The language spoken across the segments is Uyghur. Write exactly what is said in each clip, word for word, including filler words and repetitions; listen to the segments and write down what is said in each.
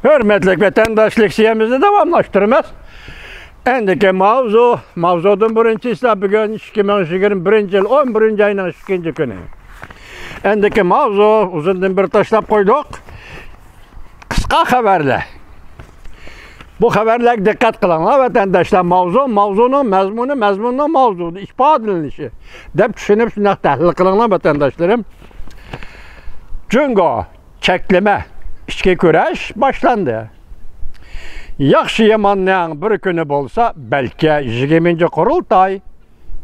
ھۆرمەتلىك ۋەتەنداشلار، لېكسىيەمىزنى داۋاملاشتۇرىمىز. ئەندىكى ماۋزۇ، ماۋزۇدىن بىرىنچى ئىسلا بۈگۈن ئىككى مىڭ يىگىرمە بىرىنچى يىل ئون بىرىنچى ئاينىڭ ئىككىنچى كۈنى. ئەندىكى ماۋزۇ ئۇزۇندىن بىر تاشلاپ قويدۇق. قىسقا خەۋەرلەر. بۇ خەۋەرلەرگە دىققەت قىلىڭلار، ۋەتەنداشلار. ماۋزۇ، ماۋزۇنىڭ مەزمۇنى، مەزمۇننىڭ ماۋزۇدا ئىپادىلىنىشى دەپ چۈشىنىپ، شۇنداق تەھلىل قىلىڭلار، ۋەتەنداشلىرىم. جۇڭگو، چەكلىمە ئىچكى كۈرەش باشلاندى. ياخشى ياماننىڭ بىر كۈنى بولسا، بەلكى يىگىرمىنچى قۇرۇلتاي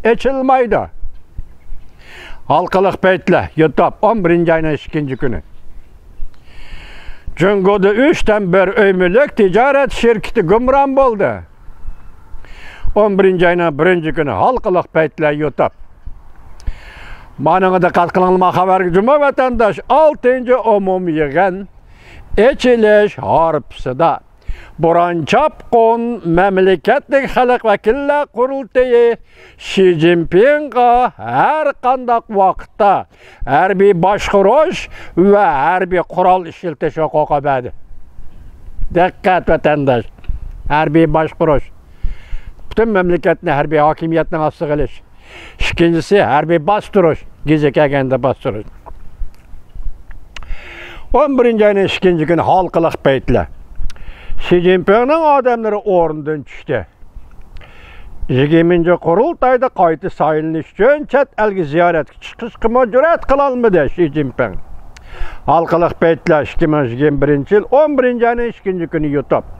ئېچىلمايدۇ. ھالقىلىق پەيتلەر، يۇتۇپ، ئون بىرىنچى ئاينىڭ ئىككىنچى كۈنى. جۇڭگودا ئۈچتىن بىر ئۆي مۈلۈك تىجارەت شىركىتى گۇمران بولدى. ئون بىرىنچى ئاينىڭ بىرىنچى كۈنى ھالقىلىق پەيتلەر، يۇتۇپ. مانىڭغا دىققەت قىلىڭلار، ما خەۋەرگە جۇمۇ ۋەتەنداش. ئالتىنچى ئومۇمىي يىغىن ئېچىلىش ھارپىسىدا بوران چاپقۇن مەملىكەتلىك خەلق ۋەكىللەر قۇرۇلتىيى شى جىنپىڭغا ھەر قانداق ۋاقىتتا ھەربىي باشقۇرۇش ۋە ھەربىي قورال ئىشلىتىش ھوقۇقى بەردى. دىققەت، ۋەتەنداش! ھەربىي باشقۇرۇش، پۈتۈن مەملىكەتنى ھەربىي ھاكىمىيەتنىڭ ئاستىغا ئېلىش. ئىككىنچىسى، ھەربىي باستۇرۇش، گېزىت كەلگەندە باستۇرۇش. ئون بىرىنچى ئاينىڭ ئىككىنچى كۈنى ھالقىلىق پەيتلەر. شى جىنپىڭنىڭ ئادەملىرى ئورنىدىن چۈشتى. يىگىرمىنچى قۇرۇلتايدا قايتا سايلىنىش ئۈچۈن چەت ئەلگە زىيارەتكە چىقىشقىمۇ جۈرئەت قىلالمىدى شى جىنپىڭ. ھالقىلىق پەيتلەر، ئىككى مىڭ يىگىرمە بىرىنچى يىل ئون بىرىنچى ئاينىڭ ئىككىنچى كۈنى، يۇتۇپ.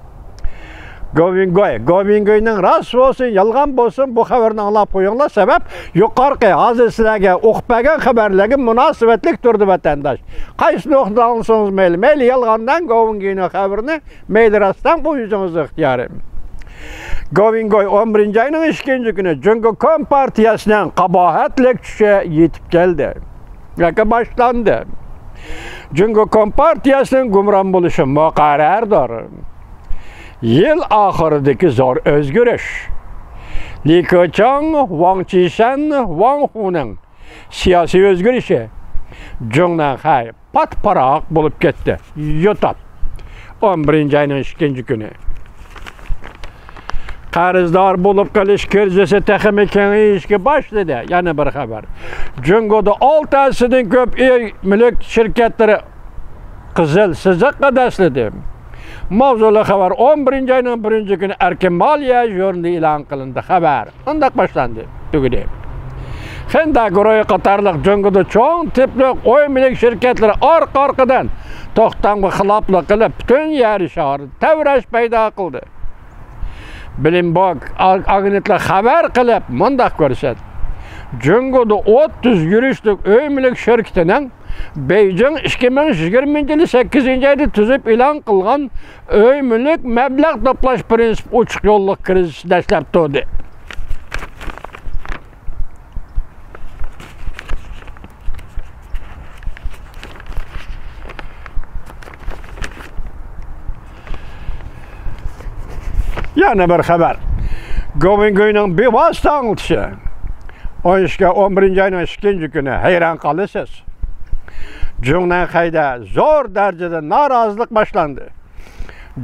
گوۋىنگوي، گوۋىنگوينىڭ راست بولسۇن، يالغان بولسۇن، بۇ خەۋەرنى ئاڭلاپ قويۇڭلار، سەۋەب يۇقىرىقى ھازىر سىلەرگە ئوقۇپ بەرگەن خەۋەرلەرگە مۇناسىۋەتلىك تۇرىدۇ، ۋەتەنداش. قايسى نۇقتىدا ئاڭلىسىڭىز مەيلى، مەيلى يالغاندىن گوۋىنگوينىڭ خەۋىرىنى، مەيلى راستاڭ، بۇ ئۆزىڭىزنىڭ ئىختىيارى. گوۋىنگوي، ئون بىرىنچى ئاينىڭ ئىككىنچى كۈنى جۇڭگو كومپارتىيەسىنىڭ قاباھەتلىك چۈشى يېتىپ كەلدى ياكى باشلاندى. جۇڭگو كومپارتىيەسىنىڭ گۇمران بولۇشى مۇقەررەردۇر. يىل ئاخىرىدىكى زور ئۆزگىرىش. لى كېچاڭ، ۋاڭ چىشەن، ۋاڭ خۇنىڭ سىياسىي ئۆزگىرىشى. جۇڭنەنخەي پات-پاراق بولۇپ كەتتى. يۇتۇپ. ئون بىرىنچى ئاينىڭ ئىككىنچى كۈنى. قەرزدار بولۇپ قېلىش كىرىزىسى تېخىمۇ كېڭىيىشكە باشلىدى. يەنە بىر خەۋەر. جۇڭگودا ئالتە ھەسسىدىن كۆپ ئۆي مۈلۈك شىركەتلىرى قىزىل سىزىققا دەسسىدى. ماۋزۇلۇق خەۋەر ئون بىرىنچى ئاينىڭ بىرىنچى كۈنى ئەركىن مالىيە ژۇرنىلىدا ئېلان قىلىندى. خەۋەر مۇنداق باشلاندى، تۈگىدى. خېندە گۇرۇھى قاتارلىق جۇڭگودا چوڭ تىپلىق ئۆي مۈلۈك شىركەتلىرى ئارقا-ئارقىدىن توختامغا خىلاپلىق قىلىپ، پۈتۈن يەر شارىدا تەۋرەش پەيدا قىلدى. بلومبېرگ ئاگ-، ئاگېنتلىقى خەۋەر قىلىپ، مۇنداق كۆرسەتتى. جۇڭگودا ئوتتۇز يۈرۈشلۈك ئۆي مۈلۈك شىركىتىنىڭ بېيجىڭ ئىككى مىڭ يىگىرمىنچى يىلى سەككىزىنچى ئايدا تۈزۈپ ئېلان قىلغان ئۆي مۈلۈك مەبلەغ توپلاش پىرىنسىپى ئوچۇق يوللۇق كىرىزىس دەسلەپ تۇردى. يەنە بىر خەۋەر. گوۋىنگوينىڭ بىۋاسىتە ئاڭلىتىشى. ئون ئىككى، ئون بىرىنچى ئاينىڭ ئىككىنچى كۈنى، ھەيران قالىسىز. جۇڭنەنخەيدە زور دەرىجىدە نارازىلىق باشلاندى.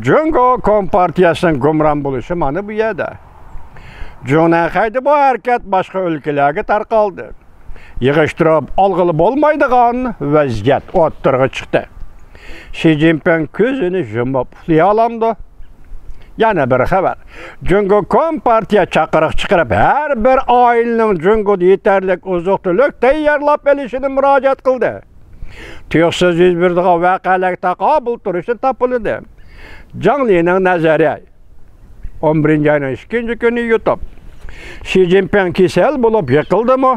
جۇڭگو كومپارتىيەسىنىڭ گۇمران بولۇشى مانا بۇ يەردە. جۇڭنەنخەيدە بۇ ھەرىكەت باشقا ئۆلكىلەرگە تارقالدى. يىغىشتۇرۇپ ئالغىلى بولمايدىغان ۋەزىيەت ئوتتۇرىغا چىقتى. شى جىنپىڭ كۆزىنى يۇمۇپ ئۇخلىيالامدۇ؟ يەنە بىر خەۋەر. جۇڭگو كومپارتىيە چاقىرىق چىقىرىپ، ھەر بىر ئائىلىنىڭ جۇڭگودا يېتەرلىك ئوزۇق-تۈلۈك تەييارلاپ ئېلىشىنى مۇراجىئەت قىلدى. تۇيۇقسىز يۈز بېرىدىغان ۋەقەلەرگە تاقابىل تۇرۇشتا تاپىلىدۇ. جاڭ لىنىڭ نەزەرى. ئون بىرىنچى ئاينىڭ ئىككىنچى كۈنى، يۇتۇپ. شى جىنپىڭ كېسەل بولۇپ يىقىلدىمۇ؟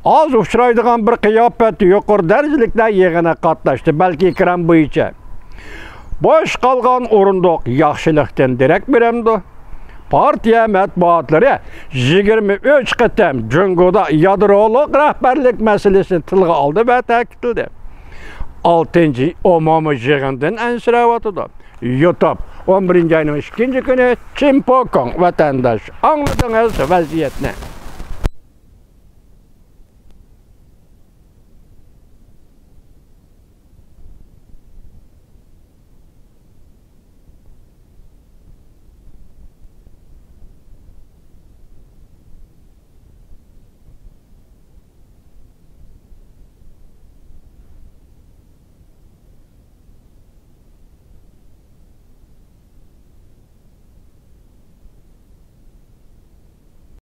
ئاز ئۇچرايدىغان بىر قىياپەتتە يۇقىرى دەرىجىلىكلەر يىغىنىغا قاتناشتى، بەلكى ئېكران بويىچە. بوش قالغان ئورۇندۇق ياخشىلىقتىن دېرەك بېرەمدۇ؟ پارتىيە مەتبۇئاتلىرى يىگىرمە ئۈچ قېتىم جۇڭگودا يادرولۇق رەھبەرلىك مەسىلىسىنى تىلغا ئالدى ۋە تەكىتلىدى. ئالتىنچى ئومۇمىي يىغىندىن ئەنسىرەۋاتىدۇ. يۇتۇپ، ئون بىرىنچى ئاينىڭ ئىككىنچى كۈنى، چىن پوكوڭ ۋەتەنداش، ئاڭلىدىڭىز ۋەزىيەتنى.